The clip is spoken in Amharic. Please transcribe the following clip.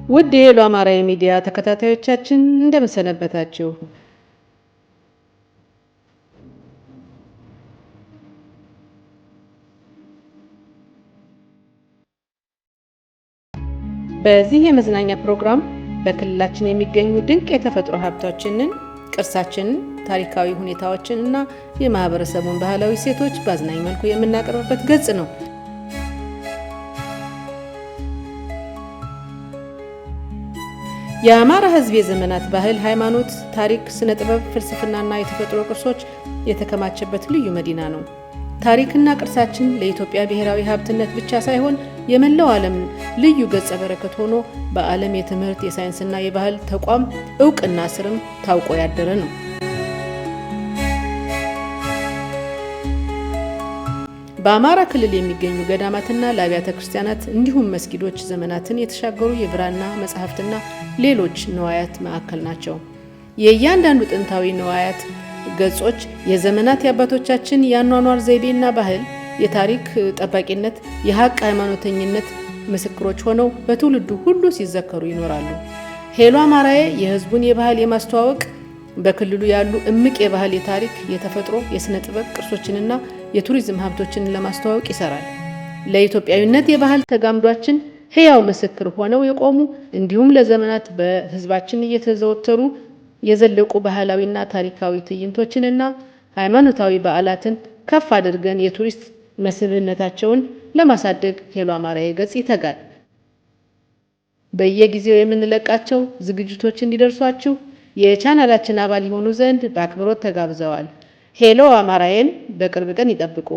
ውድ የሄሎ አማራ የሚዲያ ተከታታዮቻችን፣ እንደምን ሰነበታችሁ? በዚህ የመዝናኛ ፕሮግራም በክልላችን የሚገኙ ድንቅ የተፈጥሮ ሀብቶችንን፣ ቅርሳችንን፣ ታሪካዊ ሁኔታዎችን እና የማህበረሰቡን ባህላዊ እሴቶች በአዝናኝ መልኩ የምናቀርብበት ገጽ ነው። የአማራ ሕዝብ የዘመናት ባህል፣ ሃይማኖት፣ ታሪክ፣ ስነ ጥበብ፣ ፍልስፍናና የተፈጥሮ ቅርሶች የተከማቸበት ልዩ መዲና ነው። ታሪክና ቅርሳችን ለኢትዮጵያ ብሔራዊ ሀብትነት ብቻ ሳይሆን የመላው ዓለም ልዩ ገጸ በረከት ሆኖ በዓለም የትምህርት፣ የሳይንስና የባህል ተቋም እውቅና ስርም ታውቆ ያደረ ነው። በአማራ ክልል የሚገኙ ገዳማትና ለአብያተ ክርስቲያናት እንዲሁም መስጊዶች ዘመናትን የተሻገሩ የብራና መጻሕፍትና ሌሎች ንዋያት ማዕከል ናቸው። የእያንዳንዱ ጥንታዊ ንዋያት ገጾች የዘመናት የአባቶቻችን የአኗኗር ዘይቤና ባህል፣ የታሪክ ጠባቂነት፣ የሀቅ ሃይማኖተኝነት ምስክሮች ሆነው በትውልዱ ሁሉ ሲዘከሩ ይኖራሉ። ሄሎ አማራዬ የሕዝቡን የባህል የማስተዋወቅ፣ በክልሉ ያሉ እምቅ የባህል፣ የታሪክ፣ የተፈጥሮ፣ የስነ ጥበብ ቅርሶችንና የቱሪዝም ሀብቶችን ለማስተዋወቅ ይሰራል። ለኢትዮጵያዊነት የባህል ተጋምዷችን ህያው ምስክር ሆነው የቆሙ እንዲሁም ለዘመናት በህዝባችን እየተዘወተሩ የዘለቁ ባህላዊና ታሪካዊ ትዕይንቶችንና ሃይማኖታዊ በዓላትን ከፍ አድርገን የቱሪስት መስህብነታቸውን ለማሳደግ ሄሎ አማራዬ ገጽ ይተጋል። በየጊዜው የምንለቃቸው ዝግጅቶች እንዲደርሷችሁ የቻናላችን አባል ይሆኑ ዘንድ በአክብሮት ተጋብዘዋል። ሄሎ አማራዬን በቅርብ ቀን ይጠብቁ።